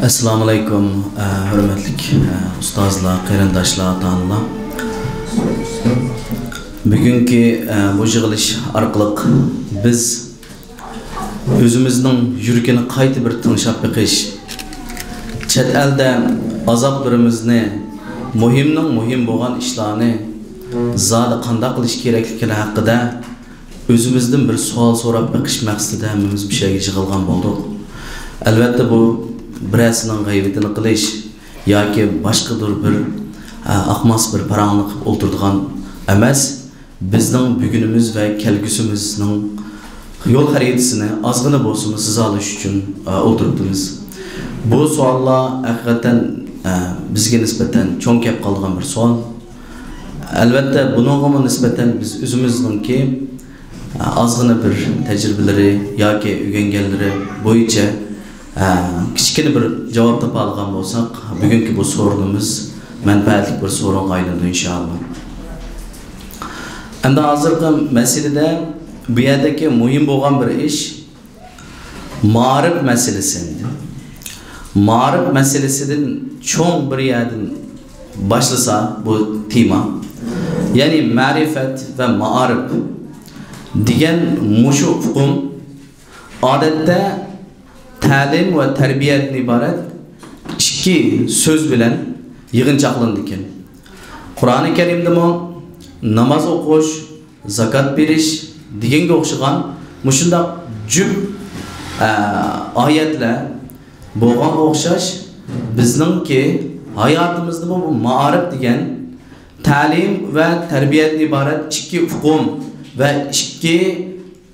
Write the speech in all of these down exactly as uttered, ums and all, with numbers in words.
ئەسسالامۇئەلەيكۇم، ئە، ھۆرمەتلىك، ئە، ئۇستازلار، قېرىنداشلار، ئاتا-ئانىلار. بۈگۈنكى، ئە، بۇ يىغىلىش ئارقىلىق بىز ئۆزىمىزنىڭ يۈرىكىنى قايتا بىر تىڭشاپ بېقىش، چەت ئەلدە ئازابلىرىمىزنى، مۇھىمنىڭ مۇھىم بولغان ئىشلارنى زادى قانداق قىلىش كېرەكلىكى ھەققىدە ئۆزىمىزدىن بىر سوئال سوراپ بېقىش مەقسىتىدە ھەممىمىز مۇشۇ يەرگە يىغىلغان بولدۇق. ئەلۋەتتە، بۇ بىرەرسىنىڭ غەيۋىتىنى قىلىش ياكى باشقىدۇر بىر، ئە، ئاقماس بىر پاراڭلىق قىلىپ ئولتۇرىدىغان ئەمەس. بىزنىڭ بۈگۈنىمىز ۋە كەلگۈسىمىزنىڭ يول خەرىتىسىنى ئازغىنە بولسىمۇ سىزالىش ئۈچۈن، ئە، ئولتۇرۇپتىمىز. بۇ سوئاللار ھەقىقەتەن، ئە، بىزگە نىسبەتەن چوڭ كەپ قالىدىغان بىر سوئال. ئەلۋەتتە، بۇنىڭغىمۇ نىسبەتەن بىز ئۆزىمىزنىڭكى، ئە، ئازغىنە بىر تەجرىبىلىرى ياكى ئۆگەنگەنلىرى بويىچە، ئە، كىچىككىنە بىر جاۋاب تاپالىغان بولساق، بۈگۈنكى بۇ سورۇنىمىز مەنپەئەتلىك بىر سورۇنغا ئايلىنىدۇ، ئىنشائاللا. ئەمدى ھازىرقى مەسىلىدە بۇ يەردىكى مۇھىم بولغان بىر ئىش، مائارىپ مەسىلىسى. مائارىپ مەسىلىسىدىن چوڭ بىر يەردىن باشلىسا بۇ تېما، يەنى مەرىپەت ۋە مائارىپ دېگەن مۇشۇ ئۇقۇم ئادەتتە تەلىم ۋە تەربىيەدىن ئىبارەت ئىككى سۆز بىلەن يىغىنچاقلىنىدىكەن. قۇرئانى كەرىمدىمۇ ناماز ئوقۇش، زاكات بېرىش دېگەنگە ئوخشىغان مۇشۇنداق جۈپ، ئە، ئايەتلەر بولغانغا ئوخشاش، بىزنىڭكى ھاياتىمىزدىمۇ بۇ مائارىپ دېگەن تەلىم ۋە تەربىيەدىن ئىبارەت ئىككى ئۇقۇم ۋە ئىككى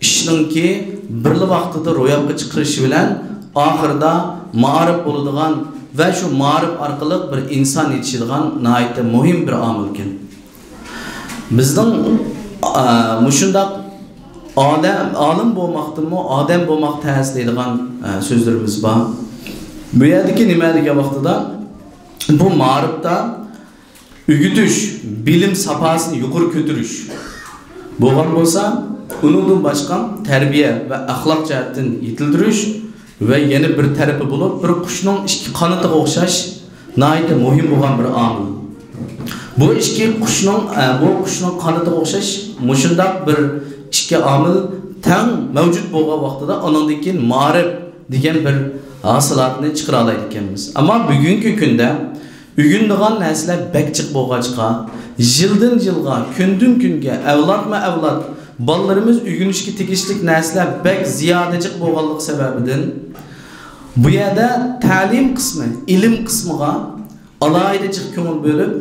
ئىشنىڭكى بىرلا ۋاقتىدا روياپقا چىقىرىشى بىلەن ئاخىرىدا مائارىپ بولىدىغان ۋە شۇ مائارىپ ئارقىلىق بىر ئىنسان يېتىشىدىغان ناھايىتى مۇھىم بىر ئامىلكەن. بىزنىڭ، ئا، مۇشۇنداق ئادەم، ئالىم بولماقتىنمۇ ئادەم بولماق تەس دەيدىغان، ئا، سۆزلىرىمىز بار. بۇ يەردىكى نېمە دېگەن ۋاقتىدا، بۇ مائارىپتا ئۆگىتىش، بىلىم ساپاسىنى يۇقىرى كۆتۈرۈش بولغان بولسا، ئۇنىڭدىن باشقا تەربىيە ۋە ئەخلاق جەھەتتىن يېتىلدۈرۈش ۋە يەنە بىر تەرىپى بولۇپ، بىر قۇشنىڭ ئىككى قانىتىغا ئوخشاش ناھايىتى مۇھىم بولغان بىر ئامىل. بۇ ئىككى قۇشنىڭ، ئە، بۇ قۇشنىڭ قانىتىغا ئوخشاش مۇشۇنداق بىر ئىككى ئامىل تەڭ مەۋجۇت بولغان ۋاقتىدا ئۇنىڭدىن كېيىن مائارىپ دېگەن بىر ھاسىلاتنى چىقىرالايدىكەنمىز. ئەمما بۈگۈنكى كۈندە ئۆگىنىدىغان نەرسىلەر بەك جىق بولغاچقا، يىلدىن يىلغا، كۈندىن كۈنگە، ئەۋلادمۇ ئەۋلاد بالىلىرىمىز ئۆگىنىشكە تېگىشلىك نەرسىلەر بەك زىيادە جىق بولغانلىقى سەۋەبىدىن، بۇ يەردە تەلىم قىسمى، ئىلىم قىسمىغا ئالاھىدە جىق كۆڭۈل بۆلۈپ،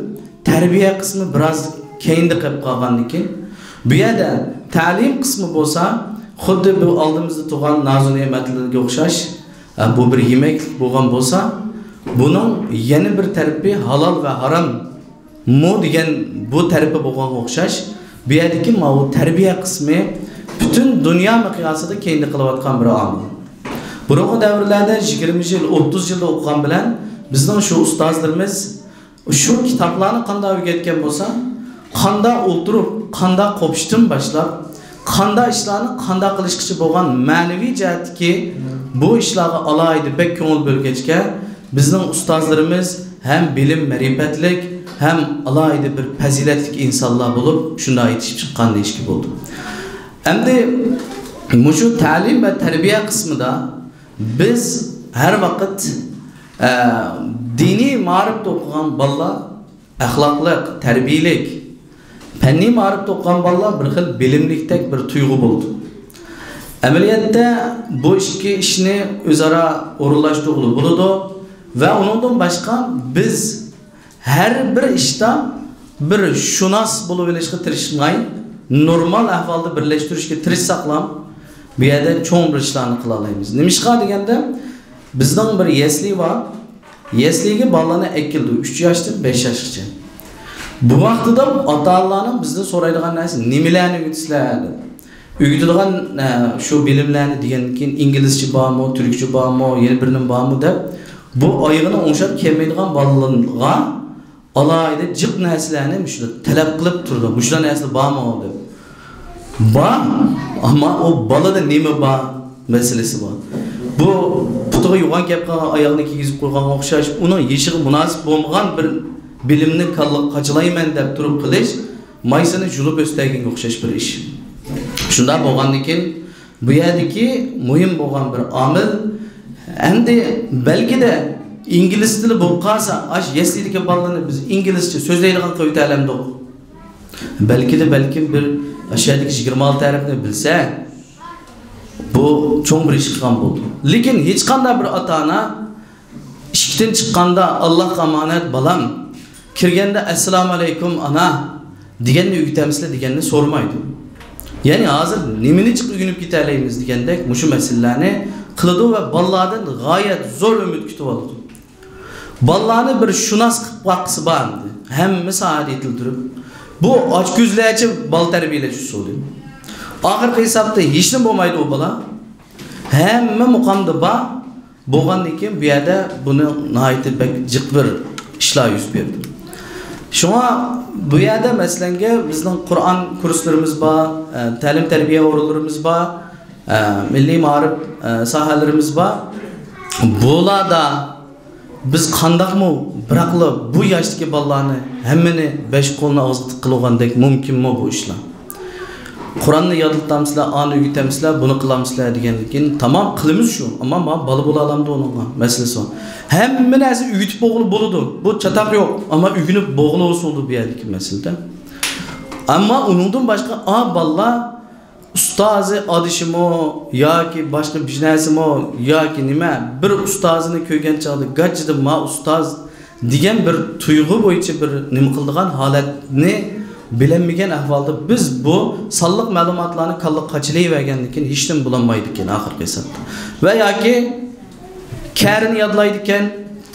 تەربىيە قىسمى بىراز كەينىدە قېلىپ قالغاندىكىن، بۇ يەردە تەلىم قىسمى بولسا خۇددى بۇ ئالدىمىزدا تۇرغان نازۇ نېمەتلەرگە ئوخشاش، ئە، بۇ بىر يېمەكلىك بولغان بولسا، بۇنىڭ يەنە بىر تەرىپى ھالال ۋە ھاراممۇ دېگەن بۇ تەرىپى بولغانغا ئوخشاش، بۇ يەردىكى ماۋۇ تەربىيە قىسمى پۈتۈن دۇنيا مىقياسىدا كەينىدە قېلىۋاتقان بىر ئامىل. بۇرۇنقى دەۋرلەردە يىگىرمە يىل، ئوتتۇز يىلدا ئوقۇغان بىلەن بىزنىڭ شۇ ئۇستازلىرىمىز شۇ كىتابلارنى قانداق ئۆگەتكەن بولسا، قانداق ئولتۇرۇپ، قانداق قوپۇشتىن باشلاپ، قانداق ئىشلارنى قانداق قىلىشقىچە بولغان مەنىۋى جەھەتتىكى بۇ ئىشلارغا ئالاھىدە بەك كۆڭۈل بۆلگەچكە، بىزنىڭ ئۇستازلىرىمىز ھەم بىلىم مەرىپەتلىك، ھەم ئالاھىدە بىر پەزىلەتلىك ئىنسانلار بولۇپ، شۇنداق يېتىشىپ چىققان دېيىشكە بولىدۇ. ئەمدى مۇشۇ تەلىم ۋە تەربىيە قىسمىدا بىز ھەر ۋاقىت، ئە، دىنىي مائارىپتا ئوقۇغان بالىلار ئەخلاقلىق، تەربىيەلىك، پەننىي مائارىپتا ئوقۇغان بالىلار بىر خىل بىلىملىكتەك بىر تۇيغۇ بولىدۇ. ئەمەلىيەتتە بۇ ئىككى ئىشنى ئۆزئارا ئورۇنلاشتۇرغىلى بولىدۇ ۋە ئۇنىڭدىن باشقا بىز ھەر بىر ئىشتا بىر شۇناس بولۇۋېلىشقا تىرىشماي، نورمال ئەھۋالدا بىرلەشتۈرۈشكە تىرىشساقلا، بۇ يەردە چوڭ بىر ئىشلارنى قىلالايمىز. نېمىشقا دېگەندە، بىزنىڭ بىر يەسلى بار. يەسلىگە بالىلارنى ئەكېلىدۇ، ئۈچ ياشتىن بەش ياشقىچە. بۇ ۋاقتىدا ئاتا-ئانىلارنىڭ بىزدىن سورايدىغان نەرسە، نېمىلەرنى ئۆگىتىسىلەر دەپ. ئۆگىتىدىغان، ئە، شۇ بىلىملەرنى دېگەندىن كېيىن، ئىنگلىزچە بارمۇ، تۈركچە بارمۇ، يەنە بىر نېمە بارمۇ دەپ، بۇ ئايىغىنى ئوڭشاپ كەلمەيدىغان بالىلارغا ئالاھىدە جىق نەرسىلەرنى مۇشۇنداق تەلەپ قىلىپ تۇرىدۇ. مۇشۇنداق نەرسىلەر بارمۇ دەپ. بار، ئەمما ئۇ بالىدا نېمە بار مەسىلىسى بار. بۇ پۇتىغا يوغان كەپ قالغان ئاياغنى كىيگۈزۈپ قويغانغا ئوخشاش، ئۇنىڭ يېشىغا مۇناسىپ بولمىغان بىر بىلىمنى كاللىغا قاچىلايمەن دەپ تۇرۇپ قىلىش، مايسىنى يۇلۇپ ئۆستەگەنگە ئوخشاش بىر ئىش. شۇنداق بولغاندىكىن، بۇ يەردىكى مۇھىم بولغان بىر ئامىل، ئەمدى بەلكىدە ئىنگلىز تىلى بولۇپ قالسا، ئاش يەسلىدىكى بالىلارنى بىز ئىنگلىزچە سۆزلەيدىغان قىلىۋېتەلەمدۇق. بەلكىدە، بەلكىم بىر ئاشۇ يەردىكى يىگىرمە ئالتە ھەرپنى بىلسە، بۇ چوڭ بىر ئىش قىلغان بولىدۇ. لېكىن ھېچقانداق بىر ئاتا-ئانا ئىشىكتىن چىققاندا، «ئاللاھقا ئامانەت، بالام، كىرگەندە، ئەسسالامۇ ئەلەيكۇم، ئانا، دېگەننى ئۆگىتەمسىلەر؟» دېگەننى سورىمايدۇ. يەنى ھازىر نېمىنى جىق ئۆگىنىپ كېتەلەيمىز دېگەندەك مۇشۇ مەسىلىلەرنى قىلىدۇ ۋە بالىلاردىن غايەت زور ئۈمىد كۈتۈۋالىدۇ. بالىلارنى بىر شۇناس قىلىپ باققۇسى بار ئەمدى. ھەممە ساھەدە يېتىلدۈرۈپ، بۇ ئاچكۆزلەرچە بالا تەربىيەلەش ئۇسۇلى. ئاخىرقى ھېسابتا ھېچنېمە بولمايدۇ ئۇ بالا. ھەممە مۇقامدا بار. بولغاندىن كېيىن بۇ يەردە بۇنى ناھايىتى بەك جىق بىر ئىشلار يۈز بەردى. شۇڭا بۇ يەردە مەسىلەنگە بىزنىڭ قۇرئان كۇرسلىرىمىز بار، ئە، تەلىم تەربىيە ئورۇنلىرىمىز بار، ئە، مىللىي مائارىپ، ئە، ساھەلىرىمىز بار. بۇلاردا بىز قانداقمۇ، بىراقلا بۇ ياشتىكى بالىلارنى ھەممىنى بەش قولنى ئاغزىغا تىققىلىغاندەك مۇمكىنمۇ بۇ ئىشلار؟ قۇرئاننى يادلىتامسىلەر، ئانى ئۆگىتەمسىلەر، بۇنى قىلامسىلەر دېگەندىن كېيىن، تامام قىلىمىز شۇ، ئەمما ما-، بالا بولالامدۇ ئۇنىڭغا مەسىلىسى بار. ھەممە نەرسە ئۆگىتىپ بولغىلى بولىدۇ، بۇ چاتاق يوق، ئەمما ئۆگىنىپ بولغىلى بولسىدۇ بۇ يەردىكى مەسىلىدە. ئەمما ئۇنىڭدىن باشقا ئا بالىلار ئۇستازى ئادىشىمۇ ياكى باشقا بىر نەرسىمۇ ياكى نېمە، بىر ئۇستازىنى كۆرگەن چاغدا گاچىدا ما ئۇستاز دېگەن بىر تۇيغۇ بويىچە بىر نېمە قىلىدىغان ھالەتنى بىلەلمىگەن ئەھۋالدا بىز بۇ سانلىق مەلۇماتلارنى كاللىغا قاچىلىيىۋەرگەندىن كېيىن ھېچنېمە بولالمايدىكەن ئاخىرقى ھېسابتا. ۋە ياكى كەرىنى يادلايدىكەن،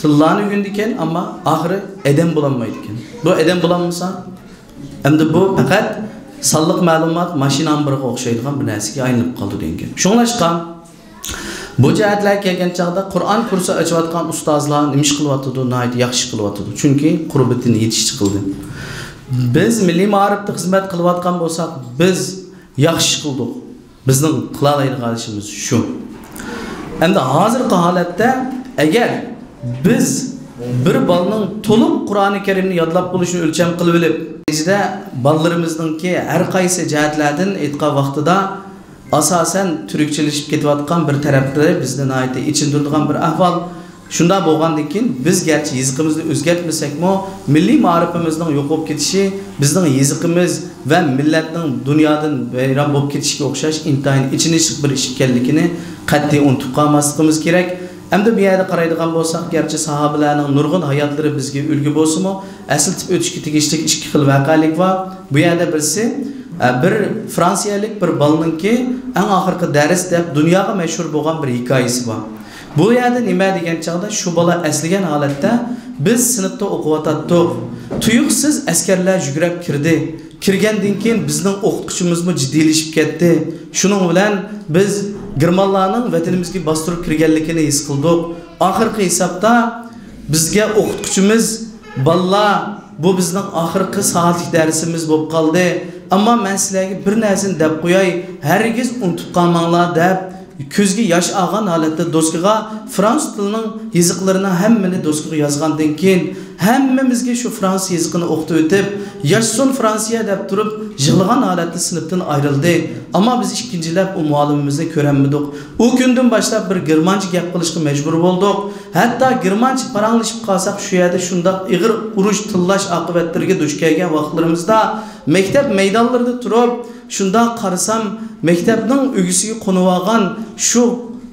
تىللارنى ئۆگىنىدىكەن، ئەمما ئاخىرى ئادەم بولالمايدىكەن. بۇ ئادەم بولالمىسا، ئەمدى بۇ پەقەت سانلىق مەلۇمات ماشىنا ئامبىرىغا ئوخشايدىغان بىر نەرسىگە ئايلىنىپ قالىدۇ دېگەن گەپ. شۇڭلاشقا بۇ جەھەتلەرگە كەلگەن چاغدا قۇرئان كۇرسى ئېچىۋاتقان ئۇستازلار نېمە ئىش قىلىۋاتىدۇ؟ ناھايىتى ياخشى ئىش قىلىۋاتىدۇ. چۈنكى قۇربىتىنى يېتىشىچە قىلدى. بىز مىللىي مائارىپتا خىزمەت قىلىۋاتقان بولساق، بىز ياخشى ئىش قىلدۇق. بىزنىڭ قىلالايدىغان ئىشىمىز شۇ. ئەمدى ھازىرقى ھالەتتە ئەگەر بىز بىر بالىنىڭ تولۇق قۇرئانى كەرىمنى يادلاپ بولۇشىنى ئۆلچەم قىلىۋېلىپ، نەتىجىدە بالىلىرىمىزنىڭكى ھەر قايسى جەھەتلەردىن ئېيتقان ۋاقتىدا ئاساسەن تۈركچىلىشىپ كېتىۋاتقان بىر تەرەپلىرى بىزنى ناھايىتى ئېچىندۇرىدىغان بىر ئەھۋال. شۇنداق بولغاندىن كېيىن، بىز گەرچە يېزىقىمىزنى ئۆزگەرتمىسەكمۇ، مىللىي مائارىپىمىزنىڭ يوقىلىپ كېتىشى بىزنىڭ يېزىقىمىز ۋە مىللەتنىڭ دۇنيادىن ۋەيران بولۇپ كېتىشىگە ئوخشاش ئىنتايىن ئېچىنىشلىق بىر ئىش ئىكەنلىكىنى قەتئىي ئۇنتۇپ قالماسلىقىمىز كېرەك. ئەمدى بۇ يەردە قارايدىغان بولساق، گەرچە ساھابىلەرنىڭ نۇرغۇن ھاياتلىرى بىزگە ئۈلگە بولسىمۇ، ئەسلىتىپ ئۆتۈشكە تېگىشلىك ئىككى خىل ۋەقەلىك بار. بۇ يەردە بىرسى، ئە، بىر فرانسىيەلىك بىر بالىنىڭكى ئەڭ ئاخىرقى دەرس دەپ دۇنياغا مەشھۇر بولغان بىر ھېكايىسى بار. بۇ يەردە نېمە دېگەن چاغدا، شۇ بالا ئەسلىگەن ھالەتتە بىز سىنىپتا ئوقۇۋاتاتتۇق. تۇيۇقسىز ئەسكەرلەر يۈگرەپ كىردى. كىرگەندىن كېيىن بىزنىڭ ئوقۇتقۇچىمىزمۇ جىددىيلىشىپ كەتتى. شۇنىڭ بىلەن بىز گېرمانلارنىڭ ۋەتىنىمىزگە باستۇرۇپ كىرگەنلىكىنى ھېس قىلدۇق. ئاخىرقى ھېسابتا بىزگە ئوقۇتقۇچىمىز، «بالىلار، بۇ بىزنىڭ ئاخىرقى سائەتلىك دەرسىمىز بولۇپ قالدى. ئەمما مەن سىلەرگە بىر نەرسىنى دەپ قوياي، ھەرگىز ئۇنتۇپ قالماڭلار» دەپ، كۆزگە ياش ئالغان ھالەتتە دوسكىغا فرانسۇز تىلىنىڭ يېزىقلىرىنىڭ ھەممىنى دوسكىغا يازغاندىن كېيىن، ھەممىمىزگە شۇ فرانسۇز يېزىقىنى ئوقۇتۇۋېتىپ، «ياشىسۇن فرانسىيە» دەپ تۇرۇپ، يىغلىغان ھالەتتە سىنىپتىن ئايرىلدى. ئەمما بىز ئىككىنچىلەپ ئۇ مۇئەللىمىمىزنى كۆرەلمىدۇق. ئۇ كۈندىن باشلاپ بىر گېرمانچە گەپ قىلىشقا مەجبۇر بولدۇق. ھەتتا گېرمانچە پاراڭلىشىپ قالساق، شۇ يەردە شۇنداق ئېغىر ئۇرۇش، تىللاش ئاقىۋەتلىرىگە دۇچ كەلگەن ۋاقىتلىرىمىزدا، مەكتەپ مەيدانلىرىدا تۇرۇپ، شۇنداق قارىسام، مەكتەپنىڭ ئۆگزىسىگە قونۇۋالغان شۇ،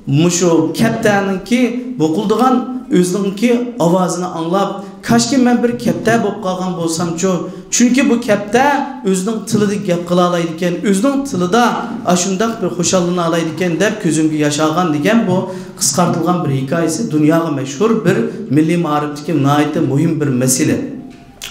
مۇشۇ كەپتەرنىڭكى بۇقۇلدىغان ئۆزىنىڭكى ئاۋازىنى ئاڭلاپ، «كاشكى مەن بىر كەپتەر بولۇپ قالغان بولسامچۇ؟ چۈنكى بۇ كەپتەر ئۆزىنىڭ تىلىدا گەپ قىلالايدىكەن، ئۆزىنىڭ تىلىدا ئاشۇنداق بىر خۇشاللىنالايدىكەن» دەپ كۆزۈمگە ياش ئالغان دېگەن بۇ قىسقارتىلغان بىر ھېكايىسى دۇنياغا مەشھۇر بىر مىللىي مائارىپتىكى ناھايىتى مۇھىم بىر مەسىلە.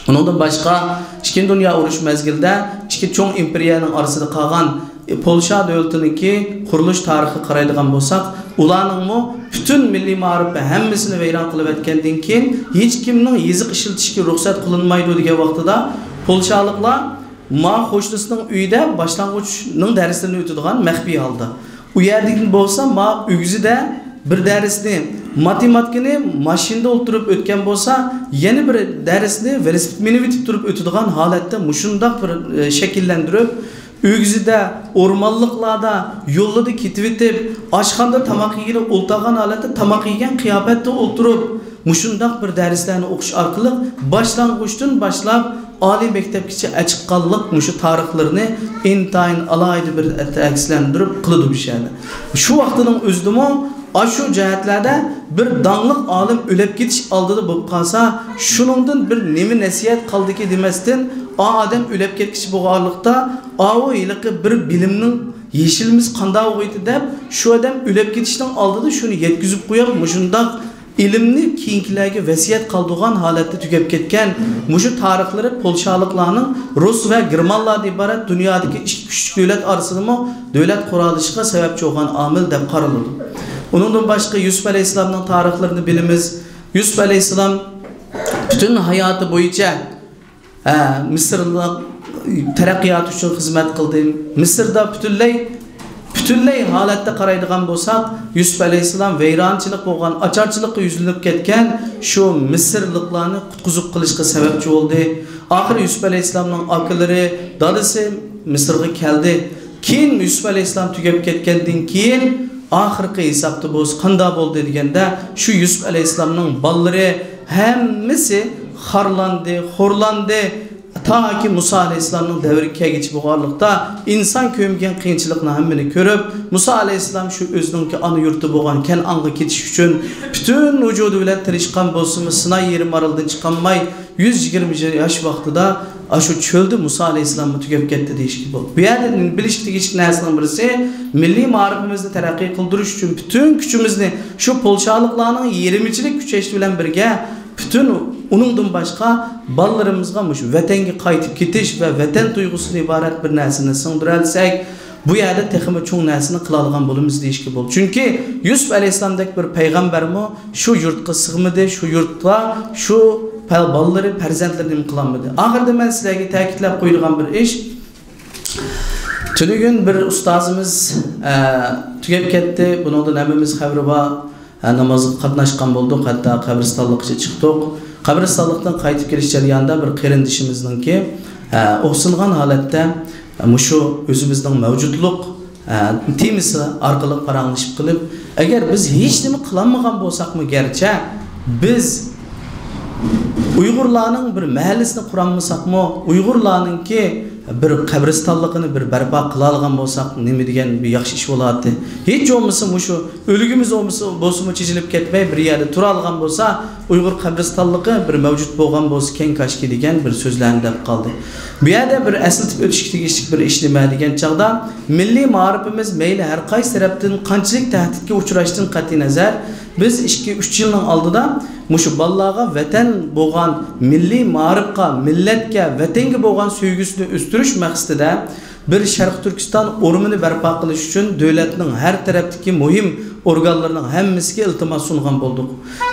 ئۇنىڭدىن باشقا، ئىككىنچى دۇنيا ئۇرۇشى مەزگىلىدە ئىككى چوڭ ئىمپېرىيەنىڭ ئارىسىدا قالغان، ئى، پولشا دۆلىتىنىڭكى قۇرۇلۇش تارىخىغا قارايدىغان بولساق، ئۇلارنىڭمۇ پۈتۈن مىللىي مائارىپى ھەممىسىنى ۋەيران قىلىۋەتكەندىن كېيىن، ھېچكىمنىڭ يېزىق ئىشلىتىشىگە رۇخسەت قىلىنمايدۇ دېگەن ۋاقتىدا، پولشالىقلار ما قوشنىسىنىڭ ئۆيىدە باشلانغۇچنىڭ دەرسلىرىنى ئۆتىدىغان مەخپىي ھالدا، ئۇ يەردىكى بولسا ما ئۆگزىدە بىر دەرسنى، ماتېماتىكىنى ماشىنىدا ئولتۇرۇپ ئۆتكەن بولسا، يەنە بىر دەرسنى ۋېلىسىپىت مىنىۋېتىپ تۇرۇپ ئۆتىدىغان ھالەتتە مۇشۇنداق بىر، ئە، شەكىللەندۈرۈپ، ئۆگزىدە، ئورمانلىقلاردا، يوللىدا كېتىۋېتىپ، ئاشخانىدا تاماق يېگىلى ئولتۇرغان ھالەتتە تاماق يېگەن قىياپەتتە ئولتۇرۇپ، مۇشۇنداق بىر دەرسلەرنى ئوقۇش ئارقىلىق باشلانغۇچتىن باشلاپ ئالىي مەكتەپكىچە ئەچىققانلىق مۇشۇ تارىخلىرىنى ئىنتايىن ئالاھىدە بىر تەكىتلەندۈرۈپ قىلىدۇ بۇ شەھەردە. شۇ ۋاقتىنىڭ ئۆزىدىمۇ ئاشۇ جەھەتلەردە بىر داڭلىق ئالىم ئۆلۈپ كېتىش ئالدىدا بولۇپ قالسا، شۇنىڭدىن بىر نېمە نەسىھەت قالدىكى دېمەستىن، ئا ئادەم ئۆلۈپ كەتكۈچى بولغانلىقتا، ئاۋۇ ھېلىقى بىر بىلىمنىڭ يېشىلمىسى قانداق بولغىيتى دەپ، شۇ ئادەم ئۆلۈپ كېتىشنىڭ ئالدىدا شۇنى يەتكۈزۈپ قويۇپ، مۇشۇنداق ئىلىمنى كېيىنكىلەرگە ۋەسىيەت قالدۇرغان ھالەتتە تۈگەپ كەتكەن مۇشۇ تارىخلىرى پولشالىقلارنىڭ رۇس ۋە گېرمانلاردىن ئىبارەت دۇنيادىكى ئىككى كۈچلۈك دۆلەت ئارىسىدىمۇ دۆلەت قۇرۇلۇشىغا سەۋەبچى بولغان ئامىل دەپ قارىلىدۇ. ئۇنىڭدىن باشقا يۈسۈپ ئەلەيھىسسالامنىڭ تارىخلىرىنى بىلىمىز. يۈسۈپ ئەلەيھىسسالام پۈتۈن ھاياتى بويىچە ھە، مىسىرلىق تەرەققىيات ئۈچۈن خىزمەت قىلدى. مىسىردا پۈتۈنلەي، پۈتۈنلەي ھالەتتە قارايدىغان بولساق، يۈسۈپ ئەلەيھىسسالام ۋەيرانچىلىق بولغان، ئاچارچىلىققا يۈزلىنىپ كەتكەن شۇ مىسىرلىقلارنى قۇتقۇزۇپ قىلىشقا سەۋەبچى بولدى. ئاخىرى يۈسۈپ ئەلەيھىسسالامنىڭ ئاكىلىرى، دادىسى مىسىرغا كەلدى. كېيىن يۈسۈپ ئەلەيھىسسالام تۈگەپ كەتكەندىن كېيىن، ئاخىرقى ھېسابتا بولسا قانداق بولدى دېگەندە، شۇ يۈسۈپ ئەلەيھىسسالامنىڭ بالىلىرى ھەممىسى خارلاندى، خورلاندى. تاكى مۇسا ئەلەيھىسسالامنىڭ دەۋرىگە كەلگۈچە بولغانلىقتا، ئىنسان كۆرمىگەن قىيىنچىلىقنى ھەممىنى كۆرۈپ، مۇسا ئەلەيھىسسالام شۇ ئۆزىنىڭكى ئانا يۇرتى بولغان كەنئانغا كېتىش ئۈچۈن پۈتۈن ۋۇجۇدى بىلەن تىرىشقان بولسىمۇ، سىناي يېرىم ئارىلىدىن چىقالماي، يۈز يىگىرمە ياش ۋاقتىدا ئاشۇ چۆلدە مۇسا ئەلەيھىسسالاممۇ تۈگەپ كەتتى دېيىشكە بولىدۇ. بۇ يەردە بىلىشكە تېگىشلىك نەرسىنىڭ بىرسى، مىللىي مائارىپىمىزنى تەرەققىي قىلدۇرۇش ئۈچۈن پۈتۈن كۈچىمىزنى شۇ پولشالىقلارنىڭ يېرىمىچىلىك كۈچەيتىشى بىلەن بىرگە، پۈتۈن ئۇنىڭدىن باشقا بالىلىرىمىزغا مۇشۇ ۋەتەنگە قايتىپ كېتىش ۋە ۋەتەن تۇيغۇسىدىن ئىبارەت بىر نەرسىنى سىڭدۈرەلىسەك، بۇ يەردە تېخىمۇ چوڭ نەرسىنى قىلالىغان بولىمىز دېيىشكە بولىدۇ. چۈنكى يۈسۈپ ئەلەيھىسسالامدەك بىر پەيغەمبەرمۇ شۇ يۇرتقا سىغمىدى، شۇ يۇرتتا شۇ پە-، بالىلىرى، پەرزەنتلىرى نېمە قىلالمىدى. ئاخىرىدا مەن سىلەرگە تەكىتلەپ قويىدىغان بىر ئىش. تۈنۈگۈن بىر ئۇستازىمىز، ئە، تۈگەپ كەتتى. بۇنىڭدىن ھەممىمىز خەۋىرى بار. ئە، نامازغا قاتناشقان بولدۇق، ھەتتا قەبرىستانلىققىچە چىقتۇق. قەبرىستانلىقتىن قايتىپ كېلىش جەريانىدا بىر قېرىندىشىمىزنىڭكى، ئە، ئۇھسىنغان ھالەتتە مۇشۇ ئۆزىمىزنىڭ مەۋجۇتلۇق، ئە، تېمىسى ئارقىلىق پاراڭلىشىپ قېلىپ، ئەگەر بىز ھېچنېمە قىلالمىغان بولساقمۇ گەرچە، بىز ئۇيغۇرلارنىڭ بىر مەھەللىسىنى قۇرالمىساقمۇ، ئۇيغۇرلارنىڭكى بىر قەبرىستانلىقىنى بىر بەرپا قىلالىغان بولساق، نېمە دېگەن بىر ياخشى ئىش بولاتتى. ھېچ بولمىسا مۇشۇ ئۆلۈكىمىز بولمىسا، بولسىمۇ چېچىلىپ كەتمەي، بىر يەردە تۇرالىغان بولسا، ئۇيغۇر قەبرىستانلىقى بىر مەۋجۇت بولغان بولسا كەن كاشكى دېگەن بىر سۆزلەرنى دەپ قالدى. بۇ يەردە بىر ئەسلىتىپ ئۆتۈشكە تېگىشلىك بىر ئىش نېمە دېگەن چاغدا، مىللىي مائارىپىمىز مەيلى ھەر قايسى تەرەپتىن قانچىلىك تەھدىتكە ئۇچراشتىن قەتئىينەزەر، بىز ئىككى، ئۈچ يىلنىڭ ئالدىدا مۇشۇ بالىلارغا ۋەتەن بولغان، مىللىي مائارىپقا، مىللەتكە، ۋەتەنگە بولغان سۆيگۈسىنى ئۆستۈرۈش مەقسىتىدە بىر شەرقىي تۈركىستان ئورمىنى بەرپا قىلىش ئۈچۈن دۆلەتنىڭ ھەر تەرەپتىكى مۇھىم ئورگانلىرىنىڭ ھەممىسىگە ئىلتىماس سۇنغان بولدۇق.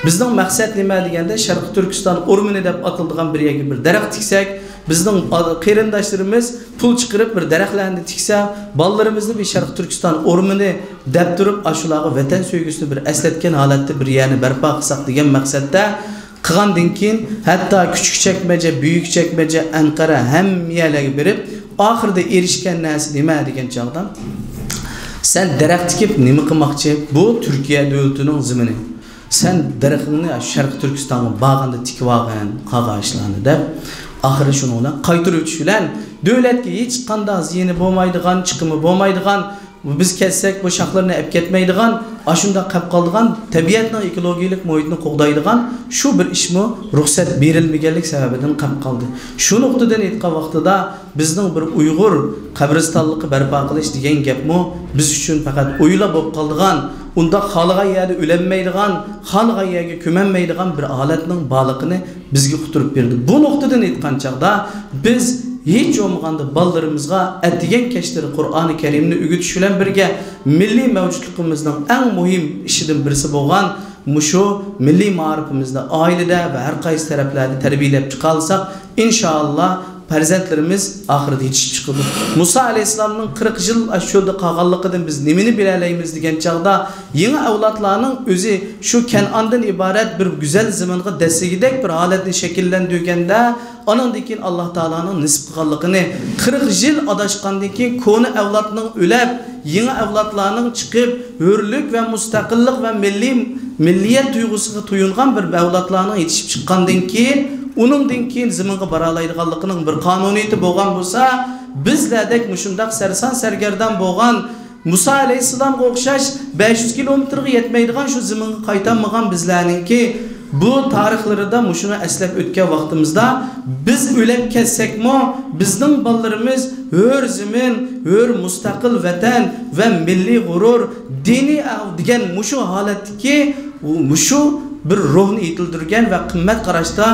بىزنىڭ مەقسەت نېمە دېگەندە، شەرقىي تۈركىستان ئورمىنى دەپ ئاتىلىدىغان بىر يەرگە بىر دەرەخ تىكسەك، بىزنىڭ قېرىنداشلىرىمىز پۇل چىقىرىپ بىر دەرەخلەرنى تىكسە، بالىلىرىمىزنى بىر شەرقىي تۈركىستان ئورمىنى دەپ تۇرۇپ، ئاشۇلارغا ۋەتەن سۆيگۈسىنى بىر ئەسلەتكەن ھالەتتە بىر يەرنى بەرپا قىلساق دېگەن مەقسەتتە قىلغاندىن كېيىن، ھەتتا كۈچۈك چەكمەجە، بۈيۈك چەكمەجە، ئەنقەرە، ھەممە يەرلەرگە بېرىپ، ئاخىرىدا ئېرىشكەن نەرسە نېمە دېگەن چاغدا، سەن دەرەخ تىكىپ نېمە قىلماقچى؟ بۇ تۈركىيە دۆلىتىنىڭ زېمىنى. سەن دەرىخىڭنى شەرقىي تۈركىستانغا بارغاندا تىكىۋالغىن، قارىغاچلارنى دەپ، ئاخىرى شۇنىڭ بىلەن قايتۇرۇۋېتىش بىلەن، دۆلەتكە ھېچقانداق زىيىنى بولمايدىغان، چىقىمى بولمايدىغان، بىز كەتسەك بۇ شاخلىرىنى ئەپ كەتمەيدىغان، ئاشۇنداق قېلىپ قالىدىغان، تەبىئەتنىڭ ئېكولوگىيەلىك مۇھىتىنى قوغدايدىغان شۇ بىر ئىشمۇ رۇخسەت بېرىلمىگەنلىك سەۋەبىدىن قېلىپ قالدى. شۇ نۇقتىدىن ئېيتقان ۋاقتىدا، بىزنىڭ بىر ئۇيغۇر قەبرىستانلىقى بەرپا قىلىش دېگەن گەپمۇ بىز ئۈچۈن پەقەت ئويلا بولۇپ قالىدىغان، ئۇنداق خالىغان يەردە ئۆلەلمەيدىغان، خالىغان يەرگە كۆمەلمەيدىغان بىر ھالەتنىڭ بارلىقىنى بىزگە ئۇقتۇرۇپ بېرىدۇ. بۇ نۇقتىدىن ئېيتقان چاغدا، بىز ھېچ بولمىغاندا بالىلىرىمىزغا ئەتىگەن كەچلىرى قۇرئانى كەرىمنى ئۆگىتىش بىلەن بىرگە، مىللىي مەۋجۇتلۇقىمىزنىڭ ئەڭ مۇھىم ئىشىدىن بىرسى بولغان مۇشۇ مىللىي مائارىپىمىزنى ئائىلىدە ۋە ھەر قايسى تەرەپلەردە تەربىيەلەپ چىقالىساق، ئىنشائاللا، پەرزەنتلىرىمىز ئاخىرىدا يېتىشىپ چىقىدۇ. مۇسا ئەلەيھىسسالامنىڭ قىرىق يىل ئاشۇ چۆلدە قالغانلىقىدىن بىز نېمىنى بىلەلەيمىز دېگەن چاغدا، يېڭى ئەۋلادلارنىڭ ئۆزى شۇ كەنئاندىن ئىبارەت بىر گۈزەل زېمىنغا دەسسىگۈدەك بىر ھالەتنى شەكىللەندۈرگەندە، ئانىڭدىن كېيىن ئاللا تائالانىڭ نېسىپ قىلغانلىقىنى، قىرىق يىل ئاداشقاندىن كېيىن كونا ئەۋلادنىڭ ئۆلۈپ، يېڭى ئەۋلادلارنىڭ چىقىپ، ھۆرلۈك ۋە مۇستەقىللىق ۋە مىللىي، مىللىيەت تۇيغۇسىغا تويۇنغان بىر ئەۋلادلارنىڭ يېتىشىپ چىققاندىن كېيىن، ئۇنىڭدىن كېيىن زېمىنغا بارالايدىغانلىقىنىڭ بىر قانۇنىيىتى بولغان بولسا، بىزلەردەك مۇشۇنداق سەرسان سەرگەردان بولغان، مۇسا ئەلەيھىسسالامغا ئوخشاش بەش يۈز كىلومېتىرغا يەتمەيدىغان شۇ زېمىنغا قايتالمىغان بىزلەرنىڭكى بۇ تارىخلىرىدا مۇشۇنى ئەسلەپ ئۆتكەن ۋاقتىمىزدا، بىز ئۆلۈپ كەتسەكمۇ، بىزنىڭ بالىلىرىمىز ھۆر زېمىن، ھۆر مۇستەقىل ۋەتەن ۋە مىللىي غۇرۇر، دىنىي ئەڭ دېگەن مۇشۇ ھالەتتىكى، مۇشۇ بىر روھنى يېتىلدۈرگەن ۋە قىممەت قاراشتا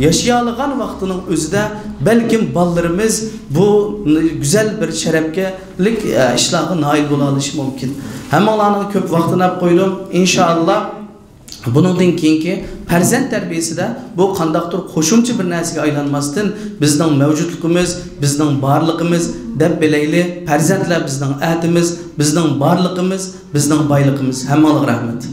ياشىيالىغان ۋاقتىنىڭ ئۆزىدە، بەلكىم بالىلىرىمىز بۇ گۈزەل بىر شەرەپكە لىك، ئە، ئىشلارغا نائىل بولالىشى مۇمكىن. ھەممىڭلارنىڭ كۆپ ۋاقتىنى ئاپ قويدۇم. ئىنشائاللا، بۇنىڭدىن كېيىنكى پەرزەنت تەربىيەسىدە بۇ قانداقتۇر قوشۇمچە بىر نەرسىگە ئايلانماستىن، بىزنىڭ مەۋجۇتلۇقىمىز، بىزنىڭ بارلىقىمىز دەپ بىلەيلى. پەرزەنتلەر بىزنىڭ ئەتىمىز، بىزنىڭ بارلىقىمىز، بىزنىڭ بايلىقىمىز. ھەممىڭلارغا رەھمەت.